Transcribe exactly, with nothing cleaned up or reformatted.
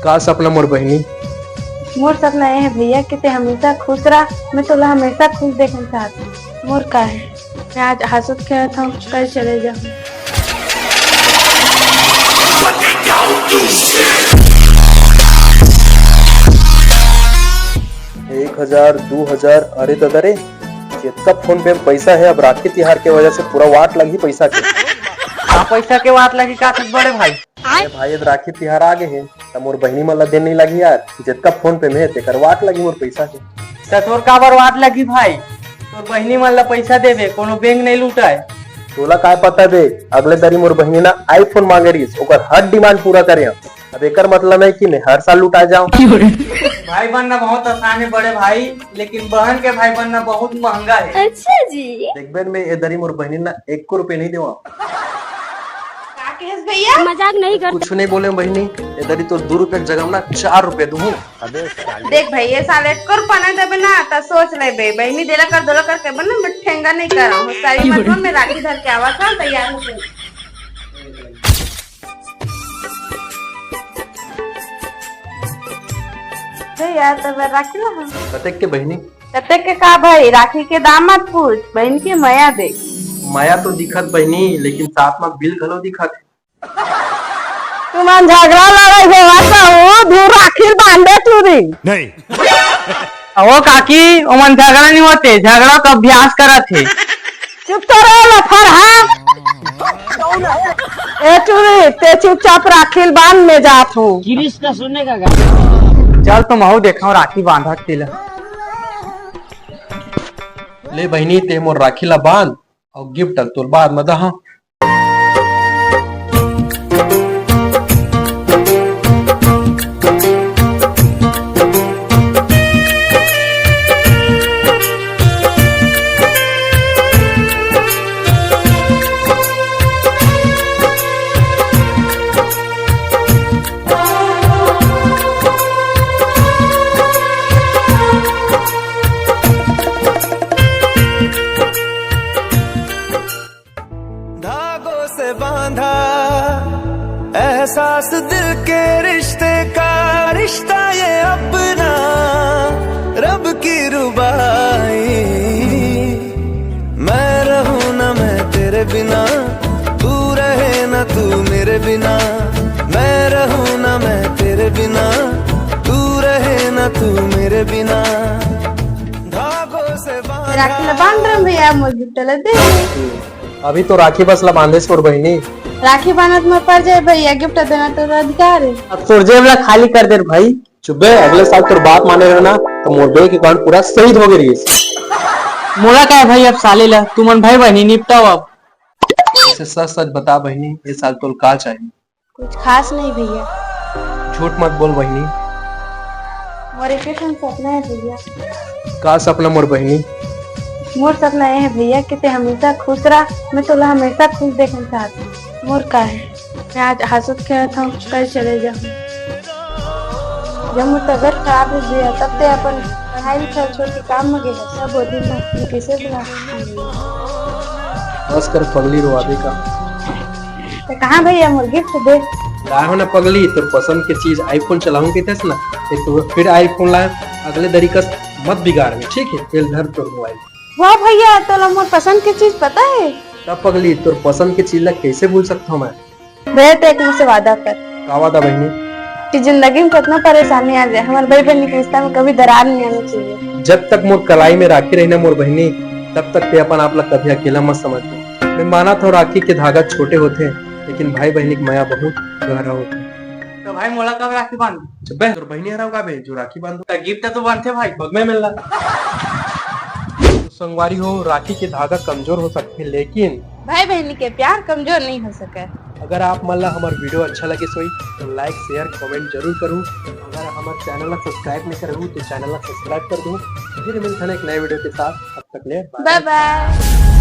का सपना मोर बहिनी? मोर सपना ये हे भैया कि ते हमेशा खुश रह, मैं तोला हमेशा खुश देखना चाहत हूँ। मोर का है, मैं आज हंसत खेलत हूँ, कल चले जाऊँ। एक हजार, दू हजार, अरे ददा रे, जितना फोन पे में पैसा है, अब राखी तिहार के वजह से पूरा वाट लगी पैसा के। का पैसा के वाट लगी का बड़े भाई? अरे भाई, अब राखी तिहार आ गए हैं, त मोर बहिनी मन ला देन नहीं लगी यार। जितना फोन पे में है, तेकर वाट लगी मोर पैसा के। त तोर काबर वाट लगी भाई? तोर बहिनी मन ला पैसा देबे, कोनो बैंक नहीं लूटाए। तोला काय पता बे, अगले दरी मोर बहिनी ना iPhone मांगे रहीस, ओकर हर demand पूरा करे हंव। अब एकर मतलब है कि मैं हर साल लुटा जाऊं। भाई बनना बहुत आसान है बड़े भाई, लेकिन बहन के भाई बनना बहुत महंगा है। अच्छा जी। देख बहन, मैं ए दरी मोर बहिनी ना एको रुपये नहीं देवा। का कहेस भैया? मजाक नहीं कर। कुछ नहीं बोले बहिनी, ए दरी तो दू रुपये के जगह में ना चार रुपये दूं। देख भाई, ये साल एको रुपया नहीं देबे ना, त सोच लेबे, बहिनी देला कर, दोला कर के बन ना, मैं ठेंगा नहीं करा हूँ। सारी मतलब मैं राखी धर के आवा था, तैयार हो गई। हे यार, त मैं राखी ला हम। कतेक के बहिनी? कतेक के का भाई, राखी के दाम मत पूछ, बहिन के मया दे। मया तो दिखत बहिनी, लेकिन साथ में बिल घलो दिखत हे। तुमन झगड़ा लड़ाई होवा कहूँ, धूर राखी बांधे टूरी। नहीं। अहो काकी, ओमन झगड़ा नहीं होते, झगड़ा तो अभ्यास करत हे। चुप तो रहो लफर, हाँ? ए टूरी, ते चुपचाप राखी ल बांध, में जात हूँ। गिरीश का सुनने का गा। चल तो महू देखा राखी बांधा तिला। ले बहिनी, ते मोर राखी ला बांध अउ गिफ्ट ल तोर बाद म दहा। धागों से बांधा एहसास दिल के रिश्ते का, रिश्ता ये अपना रब की रुबाई। मैं रहूं ना मैं तेरे बिना, तू रहे ना तू मेरे बिना। मैं रहूं ना मैं तेरे बिना, तू रहे ना तू मेरे बिना। धागों से बांधा राखी ला बांध रहे भैया, मोर गिफ्ट ला दे। अभी तो राखी बस ला बांधे छोड़ बहिनी। राखी बांधत में पड़ जाए भैया, गिफ्ट देना तो अधिकार है। अब तोर जेब ला खाली कर दे रे भाई। चुप बे, अगले साल तोर बात माने रहे ना, तो मोर बैंक अकाउंट पूरा शहीद हो गए रहीस। मोला काय भाई, अब साले ला, तुमन भाई बहिनी निपटाओ अब। इसे सच सच बता बहिनी, ये साल तोल का चाहिए? कुछ खास नहीं भैया। झूठ मत बोल बहिनी। मोर एक ठन सपना है भैया। का सपना मोर बहिनी? मोर सपना ये है भैया कि ते हमेशा खुश रह, मैं तोला हमेशा खुश देखना चाहत हूँ। मोर का है, मैं आज हंसत खेलत हूँ, कल चले जाऊँ। जब मोर तबियत खराब हो गया, तब ते अपन पढ़ाई लिखाई छोड़ के काम में गए, सब वो दिन मैं कैसे भुला सकती हूँ? बस कर पगली रोवाबे का। तो कहाँ भैया मोर गिफ्ट दे? लाए हो ना पगली, तोर पसंद के चीज iPhone चलाऊं कहते ना, एक तो फिर iPhone लाए, अगले दरी कस मत बिगाड़ में, ठीक है? तेल धर तोर मोबाइल। वाह भैया, तोला मोर पसंद के चीज पता है? तब पगली, तोर पसंद के चीज ला कैसे भूल सकता हूँ मैं? भैया, तो एक मुझसे वादा कर। का वादा बहिनी? कि जिंदगी में कितना परेशानी आ जाए, हमारे भाई बहन के रिश्ता में कभी दरार नहीं आनी चाहिए। जब तक मोर कलाई में राखी रही ना मोर बहिनी, तब तक ते अपन आप ला कभी अकेला मत समझ। मैं मानत हूँ राखी के धागा छोटे होथे, लेकिन भाई बहिनी के मया बहुत गहरा होथे। तो भाई मोला कब राखी बांध? जब बे तोर बहिनी हराव का बे जो राखी बांधो। तो गिफ्ट तो बनथे भाई, बग में मिलना। संगवारी हो, राखी के धागा कमजोर हो सकथे, लेकिन भाई बहिनी के प्यार कमजोर नहीं हो सके। अगर आप मन ला हमर वीडियो अच्छा लगे होही, तो लाइक, शेयर, कमेंट जरूर करू। अगर हमर चैनल ला सब्सक्राइब नहीं करहू, तो चैनल ला सब्सक्राइब कर दू। फिर मिलथन एक नए वीडियो के साथ, तब तक ले बाय बाय।